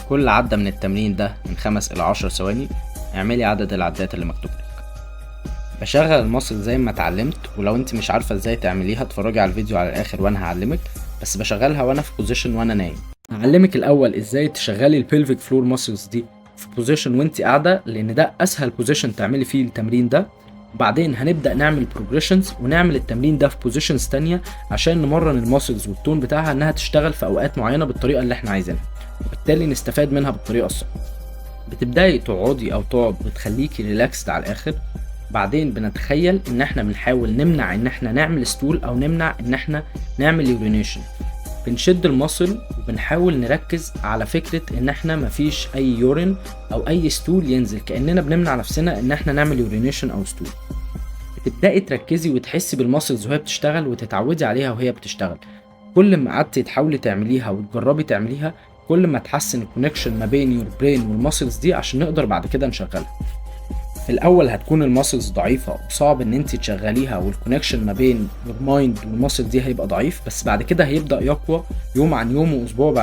كل عدة من التمرين ده من 5 إلى 10 ثواني. اعملي عدد العدات اللي مكتوب لك. بشغل ال muscle زي ما اتعلمت، ولو انت مش عارفة ازاي تعمليها اتفرجي على الفيديو على الاخر وانا هعلمك. بس بشغلها وانا في position وانا نايم. هعلمك الاول ازاي تشغلي ال pelvic floor muscles دي في position وانت قاعده، لان ده اسهل position تعملي فيه التمرين ده. وبعدين هنبدا نعمل progressions ونعمل التمرين ده في positions تانية عشان نمرن ال muscles وال tone بتاعها انها تشتغل في اوقات معينة بالطريقة اللي احنا عايزينها، وبالتالي نستفاد منها بالطريقة الصح. بتبداي تقعدي او تقعد بتخليكي relaxed على الاخر. بعدين بنتخيل ان احنا بنحاول نمنع ان احنا نعمل stool او نمنع ان احنا نعمل urination. بنشد ال muscle وبنحاول نركز على فكرة ان احنا مفيش اي urine او اي stool ينزل، كأننا بنمنع نفسنا ان احنا نعمل urination او stool. بتبدأي تركزي وتحسي بال muscles وهي بتشتغل وتتعودي عليها وهي بتشتغل. كل ما قعدتي تحاولي تعمليها وتجربي تعمليها، كل ما تحسن ال connection ما بين your brain وال muscles دي عشان نقدر بعد كده نشغلها. في الاول هتكون ال muscles ضعيفة وصعب ان انت تشغليها، وال connection ما بين your mind وال muscle دي هيبقى ضعيف، بس بعد كده هيبدا يقوى يوم عن يوم واسبوع بعد